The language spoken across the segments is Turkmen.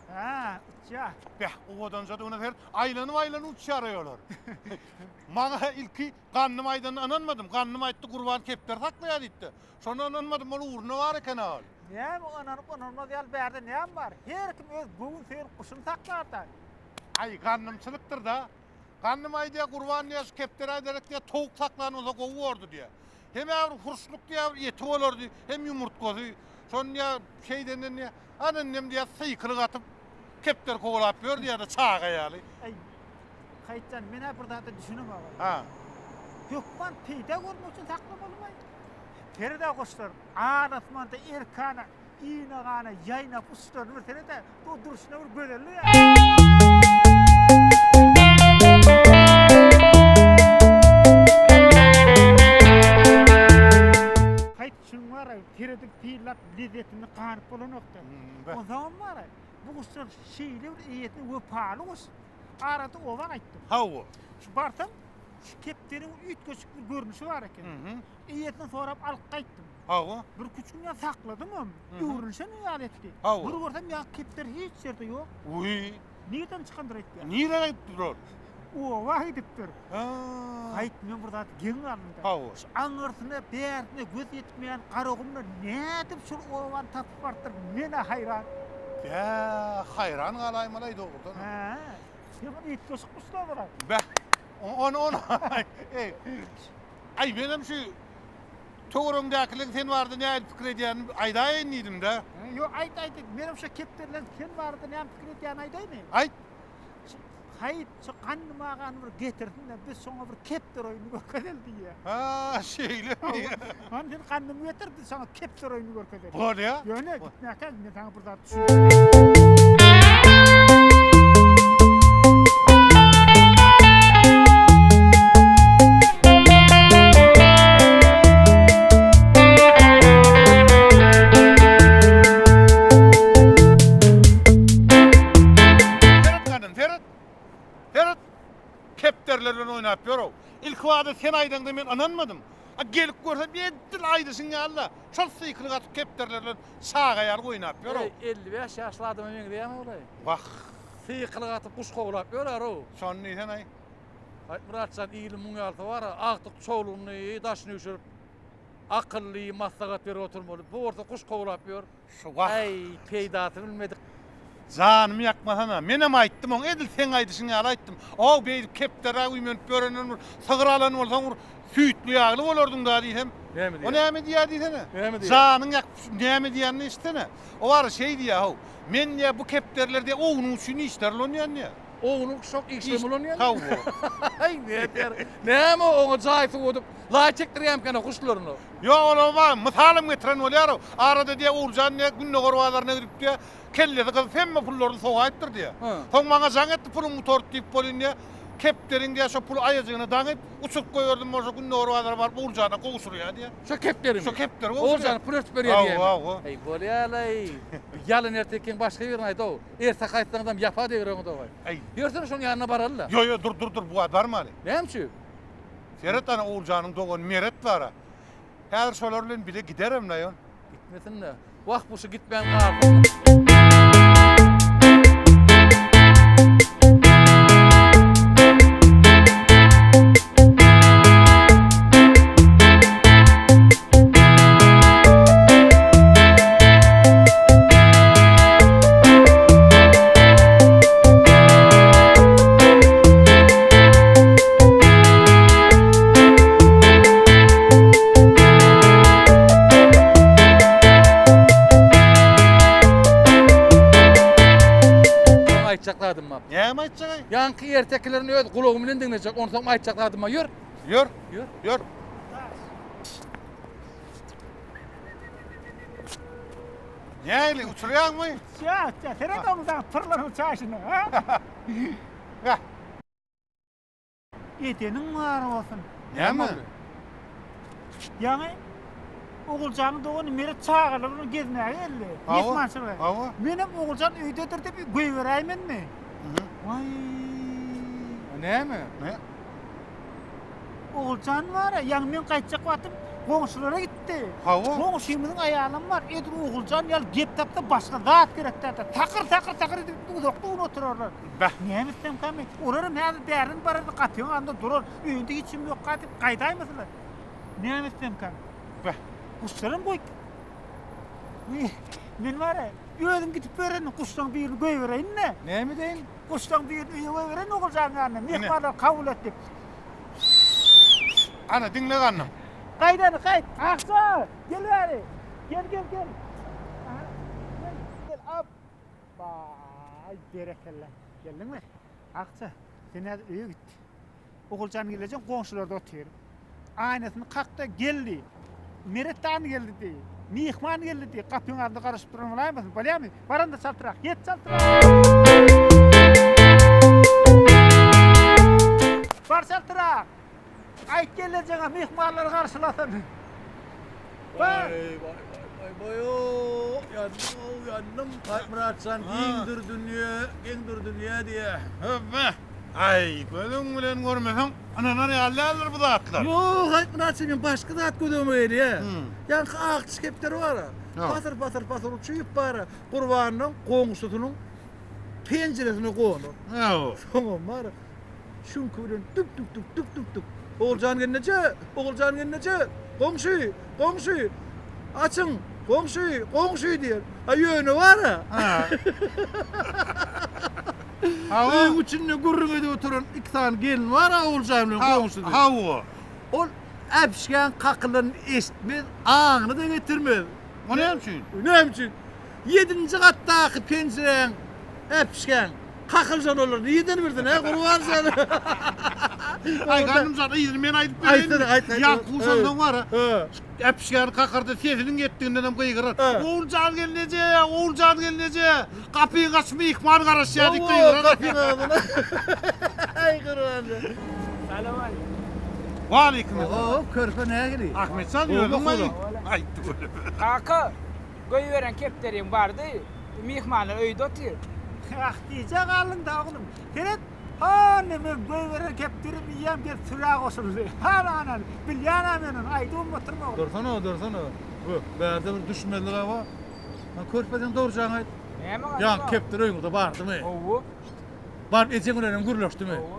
Hä, uçýar. Beh, owadanjadygyna seret, aýlanyp-aýlanyp uçýar-aý olar. Maňa ilki Gandym aýdanyna ynanmadym. Gandym aýtdy, Gurban kepderi saklaýar diýipdi. Şonda ynanmadym, ol ugrunda bar eken-ä ol. Näme ynanyp ynanmaz ýaly bärde näme bar? Her kim öz göwün söýen guşuny saklar-da. Aý, gandymçylykdyr-da. Gandym aýdýar, Gurban diýýär, şu kepderä derek diýýär, towuk saklan bolsa gowy bordy diýýär. Hem-ä bir hurşluk diýýär, bir eti bolardy, hem ýumurtgasy. Şony diýýär, şeýdenden diýýär, ana indem diýýär, sykylyk atyp, kepderi kowalap ýör diýýär-de, çaga ýaly. Aý, Haýytjan, men-ä bir zada düşünemok. Ha. Hökman peýda görmek üçin saklamalymy? Seret-ä guşlar, al-asmanda erkana, ine-gana ýaýnap uçuşlaryny bir seret-ä, bu durşuna bir gözellik-ä. Haýyt, şunuň bar-a, seredip, synlap, lezzetini ganyp bolanok-da. Onsoňam bar-a, bu guşlar şeýle bir eýesine wepaly guş. Arada oba gaýtdym. Hawa. Şu barsam, şu kepderiň üýtgeşik bir görnüşi bar eken. Eýesinden sorap alyp gaýtdym. Hawa. Bir küç gün sakladym hem. Öwrenişen ýaly etdi. Hawa. Bir görsem ýa kepder hiç ýerde ýok. Uý. Nireden çykandyr aýtýar. Nirä gidipdir ol? Oba gidipdir. Ha. Gaýt men bir zat geň galdym-da. Hawa. Şu aňyrsyna, bärsine göz ýetmeýän Garagumda nädip şol obany tapyp barypdyr, men-ä haýran. Bä, haýran galaýmaly-aý dogrudanam. Hä. Sen bir üýtgeşik guşlardyr-aý. Bäh. Ony, ony, eý. Aý, menem şu töweregiňdäkileriň sen barada nähili pikir edýänini aýdaýaýyn diýdim-dä. Ýok, aýt, aýt. Menem şu kepderileriň sen barada näme pikir edýänini aýdaýmy? Aýt. Haýyt, şu Gandym agany bir getirsin-de, biz şoňa bir kepder oýnuny görkezeli diýýär. Ha, şeýlemi? Hany sen Gandymy getir, biz şoňa kepder oýnuny görkezeli. Bolýa. Ýöne gitmäkä men saňa bir zat düşündireyim. Seret Gandym, seret. Seret, kepderiler bilen oýnap ýör-ow. Ilkibada sen aýdaňda men ynanmadym. A gelip görsem edil aýdyşyň ýaly-da, şol sykylyk atyp kepderiler bilen çaga ýaly oýnap ýör-ow. Eý, 55 ýaşly adama meňzeýärmi ol-aý? Wah! Sykylyk atyp guş kowlap ýör-ow. Şony diýsen-aý. Aýtmyrat jan, iliň muň ýalysy bar-a, agtyk çowlugyny daşyna üýşürip, akylly maslahat berip oturmaly. Bu bolsa guş kowlap ýör. Şu wah. Äý, peýdasy bilmedik. Janymy ýakmasana. Menem aýtdym oňa, edil seň aýdyşyň ýaly aýtdym. Ow, beýdip kepderä güýmenip ýörenden bir sygyr alan bolsaň bir süýtli-ýagly bolardyň-da diýsem. Näme diýýär? O näme diýýär diýsene. Näme diýýär? Janyň ýakyp, näme diýýänini eşitsene. O bar şeý diýýär, how. Men diýýär, bu kepderiler diýýär, ownuk üçin işler ulanýan diýýär. Ownuk şok işlem ulanýan? Hawa. Aý, näder. Näme oňa jaý suwadyp, laý çekdirýärmikäni guşlaryny? Ýok, olar bar, mysalam getiren bolýar-ow. Arada diýýär, Oguljan diýýär, Gündogar bazaryna gidip diýýär, kellesi gyzyp hemme pullaryny sowaýypdyr diýýär. Soň maňa jaň etdi, puluň gutardy diýip bolýyn diýýär. Kepderiň diýýär, şo puly aýajygyna daňyp, uçuryp goýberdim bolsa Gündogar bazara baryp Oguljana gowşurýar diýýär. Şo kepderimi? Şo kepderi gowşurýar. Oguljana pul örtüp berýär diýýärmi? Hawa, hawa. Eý, bolýa-laý. Ýalan ertekiň başga birini aýd-ow. Erteki aýtsaňyzam ýapa degireňiz-ow. Eý. Ýörsene şoň ýanyna baraly-la. Ýo, ýo, dur, dur, dur, bu wagt barmaly. Näme üçin? Seret ana Oguljanyň dogany Meret bar-a. Häzir şolar bilen bile giderem laýon. Gitmesin-de. Wah bu şu gitmän galsyn. Soň aýtjak zadym bar. Näme aýtjak-aý? Ýaňky ertekilerini öz gulagym bilen diňlejek, onsoň aýtjak zadym bar. Ýör. Ýör. Ýör. Ýör. Nähili, uçurýaňmy? Uçýa, uçýa. Seret onuň dagy pyrlanyp uçaýşyna, ha? Heh. Edeniň bar bolsun. Näme boldy? Ýaňy Oguljanyň dogany Meret çagalar bilen gezmäge geldi. Myhmançylyga. Hawa. Menem Oguljan öýdedir diýip goýberäýmenmi? Waý. Näme? Ne? Oguljan bar-a, ýaňy men gaýtjak wagtym. Goňşulara gitdi. Hawa. Goňşymyzyň aýalam bar, edil Oguljan ýaly gep tapsa başga zat gerek däldir. Takyr takyr takyr edip uzakda gün oturarlar. Beh. Näme etsemkäm men? Olaram häzir bärden barardy, gapyň alnynda durar. Öýünde hiç kim ýokka diýip gaýdaýmasylar. Näme etsemkäm? Beh. Guşlaram goýup. Men bar-a, özüm gidip bererin, guşlaryň birini goýbereýin-de. Näme edeýin? Guşlaryň birini öýe goýbereýin Oguljanyň ýanyna, myhmanlary kabul et diýip. Ana, diňle gandym. Gaýt hany, gaýt! Akja, gel bäri! Gel, gel, gel! Aha, gel, gel, apba! Aý, berekella! Geldiňmi? Akja, sen häzir öýe git. Oguljan gelnejeň goňşularda otyr. Aýnasyny kak-da, gel diý. Meret dany geldi diý. Myhman geldi diý. Gapyň agzynda garaşyp duran bolaýmasyn, bolýamy? Baranda çaltrak, ýet çaltrak! Bar çaltrak! Aýt gelnejeňe myhmanlary garşylasyn. Bar! Waý, waý, waý, waý, waý-ow, ýandym-ow, ýandym. Myratjan, giňdir dünýe, giňdir dünýe diýýä. Höwwe! Aý, gözüň bilen görmeseň, ynanar ýaly däldir bu zatlar. Ýok, aýt Myratjan, men başga zat göz öňüme gelýär. Ýaňky akçy kepderi bar-a, pasyr-pasyr-pasyr uçup bar-a, Gurbanyň goňşusynyň penjiresine gonar. Soňam bar-a, çüňki bilen dük-dük-dük, dük-dük-dük. Oguljan gelneje, Oguljan gelneje, goňşy, goňşy, açyň, goňşy, goňşy diýer. A ýöne bar-a. Öýüň içinde gürrüň edip oturan iki sany gelin bar-a Oguljan bilen goňşusy. Hawa. Ol äpişgäň kakylanyny eşitmez, aňyna-da getirmez. O näme üçin? Näme üçin? Ýedinji gatdaky penjiräň äpişgäň kakyljan olar nirden bilsin, hä, Gurban jan? Aý, ganym jan, yzyny men aýdyp bereýinmi? Aýtsana, aýt, aýt. Ýaňky guşansoň bar-a. Äpişgäni kakarda sesiniň ýetdigindenem gygyrar. Oguljan gelneje, Oguljan gelneje, gapyňy aç, myhman garaşýar diýip gygyrar. Hawa, gapyň agzyna. Aý, Gurban jan. Salowmaleýkim. Waleýkim essalam. Oho, körpe nähili? Ahmetjan, özüňmi? Aýtdy görüm. Kaka, goýberen kepderiň bardy, myhmanlar öýde otyr. Ah, gijä galdyň-da, oglum. Seret, Hany men goýberen kepderim iýem gelip sürä goşuldy. Hany anany, bilýän-ä men ony, aýdybam oturma oglum. Dursana, dursana. Bu, bärde bir düşmezlik-ä bar. Han körpe sen dogrujaňy aýt. Näme gaýtma? Ýaňky kepderi öýüňizde bardymy? Hawa. Baryp ejeň bilenem gürleşdimi? Hawa.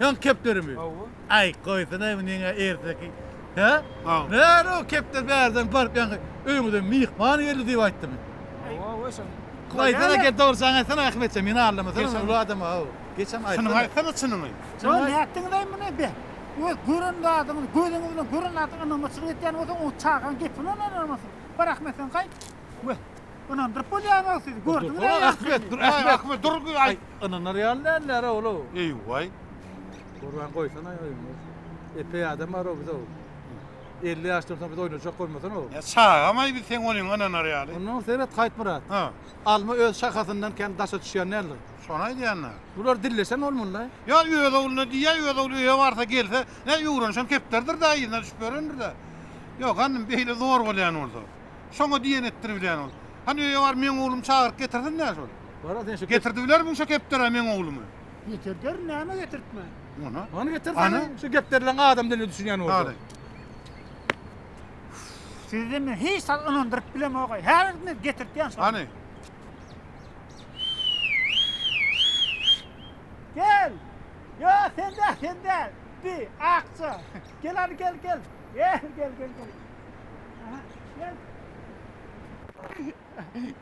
Ýaňky kepderimi? Hawa. Aý, goýsana munyň-a erteki. Hä? Hawa. Näre o kepder bärden baryp ýaňky öýüňize myhman geldi diýip aýtdymy? Hawa, hawa şol. Aýtsana gel dogrujaňy aýtsana Ahmetjan meni aldamasana uly adam haw. Geçen Çynyňy aýtsana. aýtsana çynyňy. Ýo nätdiňizaý muny be. Öz gören zadyňyzy gözüňiz bilen gören zadyňy ynanmaçylyk etýän bolsaň o çagaň gepine ynanarmysyň? Bar Ahmet sen gaý. We ynandyryp bolýanok sizi gördüňiz Dur Ahmet dur Ahmet Ahmet. dur aý. Ynanar ýaly däldir ol. Eý-waý. Gurban goýsana öýüňe. Epeý adam bar o bize. 50 ýaşdan soň biz oýnajak bolmasana o. Ýa çagamaý biz seň onyňa ynanar ýaly. Ondan seret Haýtmyrat. Ha. Alma öz şahasyndan kän daşa düşýän däldir. Şony aýdýan-da. Bular dilleşen bolmaly-da. Ýa öz ogluna diýýä, öz ogly öýe barsa gelse, nä öwrenişen kepderidir-dä, yzyna düşüp ýörendir-dä. Ýok, hanym, beýle zor bolýan bolsa. Şoňa diýen etdiribilýän bolsa. Hany öýe baryp meň oglumy çagyryp getirsin-dä şol. Bar-a sen şu Getirdibilermiň şo kepderä meň oglumy? Getirder, näme getirtme? Ona. Ony getir Ana. sen şu kepderileň adam diline düşünýän bolsa. Hany. Sizde men hiç zat ynandyryp bilemok-aý. Häzir men getirtýän şony. Hany. Gel! Ýok, sen däl, sen däl. Bi, akja. Gel hany, gel, gel. Gel, gel, gel, gel. Aha, gel.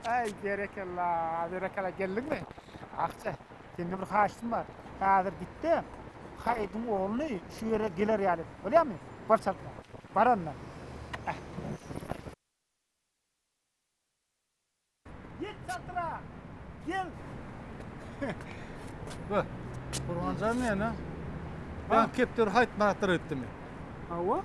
Aý, berekella, berekella, geldiňmi? Akja, senden bir haýyştym bar. Häzir git-de, Haýydyň ogluny şu ýere geler ýaly et. Bolýarmy? Bar çaltrak. Bar onda. Äh. Ýet çaltrak. Gel. Beh, Gurbanjan näme? Ben kepderi Haýytmyratlara gitdimi? Hawa.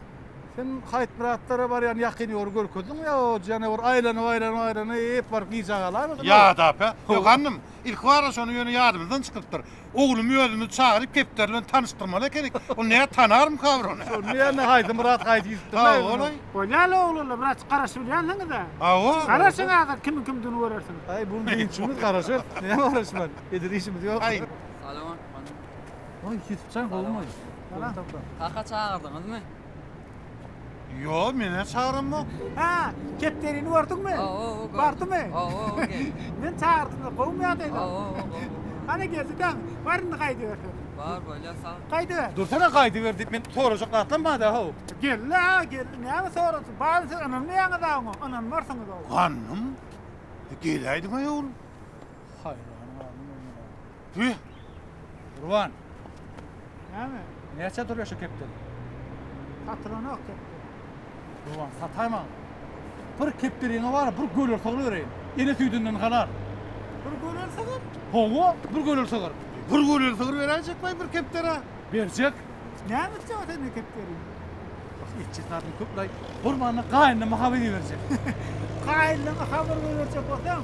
Sen Haýytmyratlara barýan ýakyn ýoly görkezdiň ýa o janawar aýlanyp aýlanyp aýlanyp baryp gijä galaýmasyn? Ýadap hä? Ýok hannym, ilki bara şony ýöne ýadymyzdan çykypdyr. Oglumy özümiz çagyryp kepderi bilen tanyşdyrmaly ekenik. Ol nä tanarmyka bir ony? Şony ýa haýsy Myrat haýsy ýüzüpdir. Hawa olaý. Bolýa-la oglanlar, biraz garaşybilýänsiňiz-ä. Hawa. Garaşyň häzir kimiň kimdigini görersiňiz. Aý bu dynçymyz garaşarys. Näme garaşman? Eder işimiz ýok. Aý. Salam. Aý Ýusupjan gowumy? Kaka çagyrdyňyzmy? Ýo, men-ä çagyramok. Hä, kepderini gördüňmi? Hawa, gördüm. Bardymy? Hawa, geldi. Men çagyrdym, gowumy ýagdaýlar? Hawa, gowy. Hany geldi dämi? Bar indi gaýdyber sen. Bar, bolýa, sag. Gaýdyber. Dursana gaýdyber diýip men sorajak zatlam bar-da how. Geldi-ä, geldi. Näme sorasyn? Bary siz ynanmaýaňyz-a oňa. Ynanmarsyňyz oňa. Gandym. Geläýdiň-aý ol. Haýran galdym men muňa. Tüh. Gurban. Näme? Näçä durýar şu kepderi? Satylanok kepderi. Gurban, sataý maňa. Bir kepderiňe bar, bir göler sygyr bereýin. Ene süýdünden halal. Bir göler sygyr? Hawa, bir göler sygyr. Bir göler sygyr beräýjekmi bir kepderä? Berjek. Näme etjek sen kepderiňi? Bak, etjek zadyň köp-laý. Gurbana gaýynlama habar iberjek. Gaýynlaňa habar goýberjek bolsaň,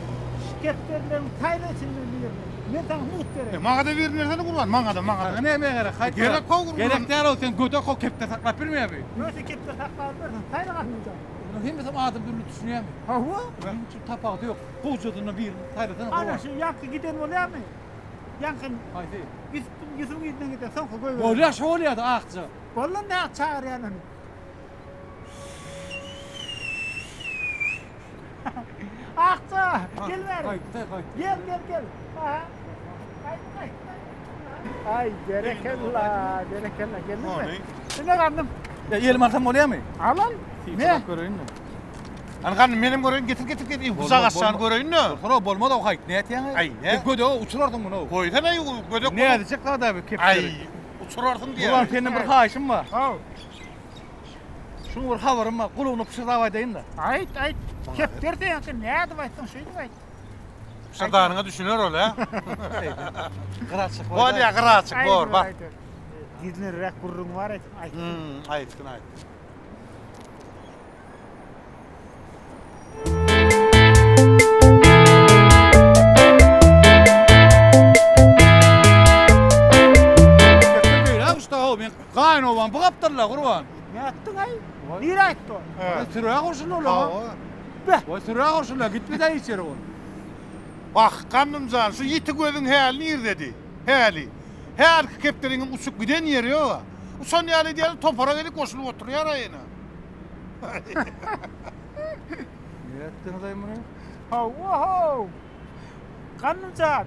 şu kepderileriň taýla içinden birini. Men saňa mugt bereýin. E, maňa-da birini bersene Gurban, maňa-da, maňa-da. Saňa näme gerek? Haýt. Gerek how Gurban. Gerek däl ol, sen gödek how kepder saklap bilmeýär bi. Ýok, sen kepder saklap bilmersiň, taýla galmaýjak. Munuň hemmesem adam dürli düşünýärmi? Hawa. Munuň üçin tapawudy ýok. Gowjasyndan birini saýlasana Gurban. Ana şu ýaňky giden bolýarmy? Ýaňky Haýsy? Ýusup, Ýusubyň yzyndan giden soňky goýberen. Bolýar, şo bolýar-da akja. Boldy näme çagyrýan ony. Akja, gel bäri. Gaýtdy, gaýtdy. Gel, gel, gel. Aha. Gaýt, gaýt. Aý, berekella, berekella. Geldiňmi? Ine gandym. Ýa elime alsam bolýarmy? Al, al. Ne? Göreýin-de. Hany gandym, menem göreýin, getir, getir, getir. Bujak aşagyny göreýin-de. Dursana, bolmaz o haýt. Nätýäň? Aý, ne? Gödege uçurarsyň muny. Goýsana, gödek. Näzijek zat abi, kepderi. Aý, uçurarsyň diýýär. Gurban, senden bir haýyşym bar. Haw. Şuň bir habarym bar, gulagyna pyşyrdap aýdaýyn-da. Aýt, aýt. Kepder seňki nädip aýtsaň şeýdip aýt. Pyşyrdanyňa düşüner ol, hä? Gyraçyk bor. Bolýa, gyraçyk bor, bar. Gizlinräk gürrüň bar aýt. Aýt. Hmm, aýtsyn, aýtsyn. Kepder beýläk uçdy, how, men gaýynobam bu gapdalda, Gurban. Ne atdyň-aý? Nirä aýtdy ol? Sürä goşuldy ol. Hawa. Beh. Goý sürä goşuldy, gitmedi hiç ýere ol. Wah, Gandym jan, şu ýiti gözüň häli nirdedi? Häli. Hälki kepderiňem uçup giden ýeri ýog-a. Uçan ýaly edýär-de, topara gelip goşulyp oturýar-a ýene. Ne etdiňiz-aý muny? Hawa-how! Gandym jan,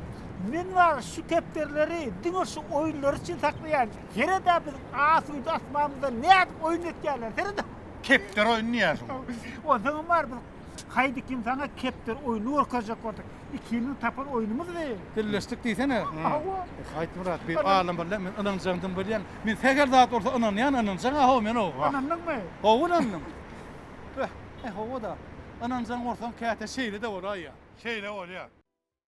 men bar şu kepderileri diňe şu oýunlar üçin saklaýan. Sered-ä biziň asuda asmanymyzda nädip oýun etýärler, sered-ä. Kepderi oýny diýýärsiň. Onsoňam bar biz Haýdy kim saňa kepderi oýnuny görkezjek bolduk. Ikimiziň tapan oýnumyz bi. Dilleşdik diýsene. Hawa. Haýtmyrat bir alym birle men ynanjaňdym bilýän. Men sähel zat bolsa ynanýan, ynanjaň-a how men how. Ynandyňmy? Hawa ynandym. Beh, e hawa-da. Ynanjaň bolsaň käte şeýle-de bolaýýar. Şeýle bolýar.